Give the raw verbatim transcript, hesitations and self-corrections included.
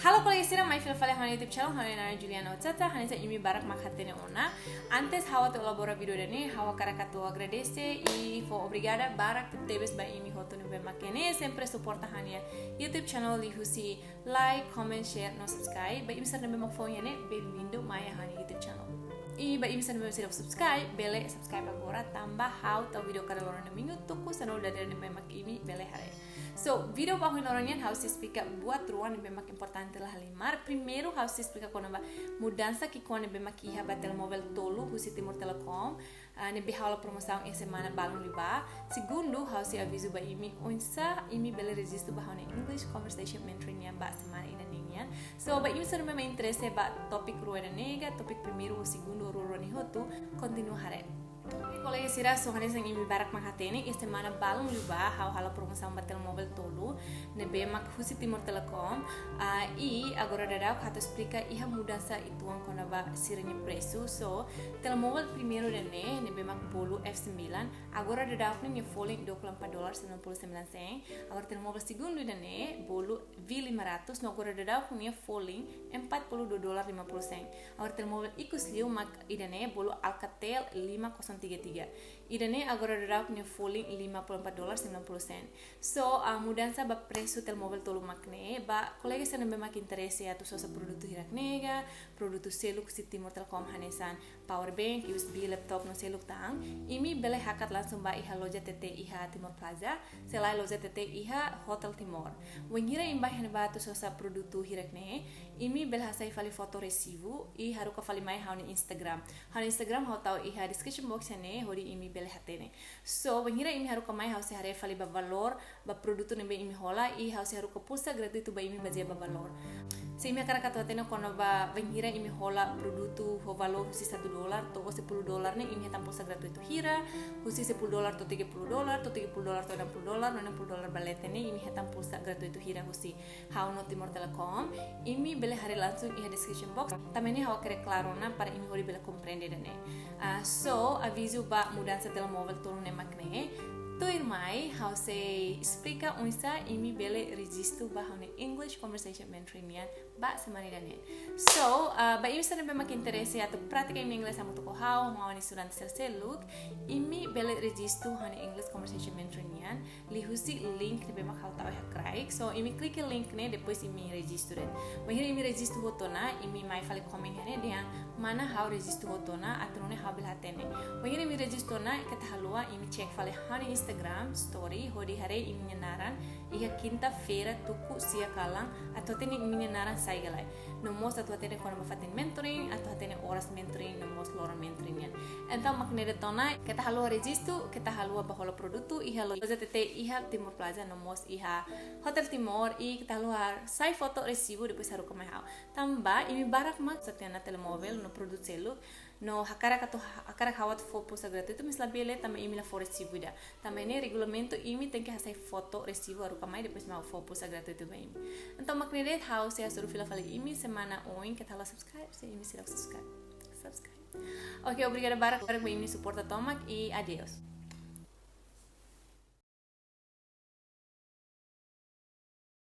Halo kolega sira, mai fila fali ha'u-nia YouTube channel, ha'u-nia naran Juliana Otata, hanesan imi barak mak hatene ona. Antes ha'u atu elabora vídeo ida-ne'e, ha'u hakarak atu agradese i fó obrigada barak tebes ba imi hotu ne'ebé mak ne'e sempre suporta ha'u-nia YouTube channel liuhusi like, comment, share, no subscribe. Ba imi sira ne'ebé mak foin iha ne'e, bem-vindo mai ha'u-nia YouTube channel. I ba imi sira ne'ebé seidauk subscribe, bele subscribe agora, tanba ha'u tau vídeo kada loron domingu, tuku sanulu dadeer ne'ebé mak imi bele haree. So, vídeo ba ohin loron nian ha'u sei esplika buat rua ne'ebé mak importante la halimar. Primeiru, ha'u sei esplika kona-ba mudansa ki'ikoan ne'ebé mak iha ba telemóvel tolu husi Timor Telecom, ah, ne'ebé ha'u halo promosaun iha semana balun liubá. Segundu, ha'u sei avizu ba imi oinsá imi bele rejistu ba ha'u-nia English Conversation Mentoring nian ba semana ida-ne'e nian. So, ba imi sira ne'ebé mak interese ba tópiku rua ida-ne'e ka, tópiku primeiru ou segundu, rua-rua ne'e hotu, kontinua haree. Kolega sira, so hanesan imi barak mak hatene, iha semana balun liubá ha'u halo promosaun ba telemóvel tolu ne'ebé mak husi Timor Telecom. Ah, i agora daudauk ha'u atu esplika iha mudansa uitoan kona-ba sira-nia presu. So, telemóvel primeiru ida-ne'e, ne'ebé mak bolu F sembilan, agora daudauk ne'e nia folin dua puluh empat dolar sembilan puluh sembilan sen. Agora telemóvel segundu ida-ne'e, bolu V lima ratus, no agora daudauk nia folin empat puluh dua dolar lima puluh sen. Agora telemóvel ikus liu mak ida-ne'e, bolu Alcatel lima kosong tiga tiga. Ida-ne'e agora daudauk nia folin lima puluh empat dolar sembilan puluh sen. So, ah, mudansa ba presu telemóvel tolu mak ne'e, ba kolega sira ne'ebé mak interese atu sosa produtu hirak ne'e ka, produtu seluk husi Timor Telecom hanesan power bank, U S B, laptop no seluk tan, imi bele hakat langsung ba iha loja T T iha Timor Plaza, selae loja T T iha Hotel Timor. Wainhira imi bá iha ne'ebá atu sosa produtu hirak ne'e, imi bele hasai fali foto resibu i haruka fali mai ha'u-nia Instagram. Ha'u-nia Instagram ha'u tau iha description box iha ne'e, hodi imi bele hatene. So, wainhira imi haruka mai, ha'u sei haree fali ba valór ba produtu ne'ebé imi hola, i ha'u sei haruka pulsa gratuitu ba imi bazeia ba valór. Se imi hakarak atu hatene kona-ba wainhira imi hola produtu ho valór husi satu dolar to'o sepuluh dolar ne'e, imi hetan pulsa gratuitu hira, husi sepuluh dolar to'o tiga puluh dolar, to'o tiga puluh dolar to'o enam puluh dolar, no enam puluh dolar ba leten ne'e, imi hetan pulsa gratuitu hira husi ha'u no Timor Telecom, imi bele haree langsung iha description box. Tanba ne'e ha'u hakerek klaru ona para imi hodi bele komprende ida-ne'e. Ah, so, avizu ba mudansa telemóvel tolu ne'e mak ne'e. Tuirmai, ha'u sei esplika oinsá imi bele rejistu ba ha'u-nia English Conversation Mentoring nian ba semana ida-ne'e. So, ah, ba imi sira ne'ebé mak interese atu pratika imi-nia inglés hamutuk ho ha'u, ho ha'u-nia estudante sira seluk, imi bele rejistu ha'u-nia English Conversation Mentoring nian liuhusi link ne'ebé mak ha'u tau iha kraik. So, imi klik link ne'e, depois imi rejistu de'it. Wainhira imi rejistu hotu ona, imi mai fali komen iha ne'e dehan mana ha'u rejistu hotu ona, atu nune'e ha'u bele hatene. Wainhira imi rejistu ona, keta haluha imi cek fali ha'u-nia Instagram story, hodi haree imi-nia naran iha kinta-feira tuku sia kalan, atu hatene imi-nia naran sai ka lae. No mós atu hatene kona-ba fatin mentoring, atu hatene oras mentoring, no mós loron mentoring nian. Entaun mak ne'e de'it ona, keta haluha rejistu, keta haluha bá hola produtu iha loja T T iha Timor Plaza, no mós iha Hotel Timor, i keta haluha hasai foto resibu, depois haruka mai ha'u. Tanba imi barak mak sosa tiha ona telemóvel no produtu seluk, no hakarak atu, hakarak ha'u atu fó pulsa gratuitu, mais labele tanba imi la fó resibu ida. Tanba ne'e regulamentu, imi tenke hasai foto resibu haruka mai, depois mak ha'u fó pulsa gratuitu ba imi. Entaun mak ne'e de'it, ha'u sei hasoru fila fali imi semana oin, keta haluha subscribe se imi seidauk subscribe. Subscribe. Oke, obrigada barak, barak ba imi-nia suporta tomak i adeus.